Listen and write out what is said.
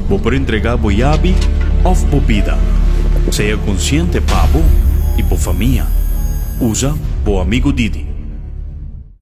Bo por entrega bo yabi of bo bida. Sea consciente pa bo y bo famia. Usa bo amigo Didi.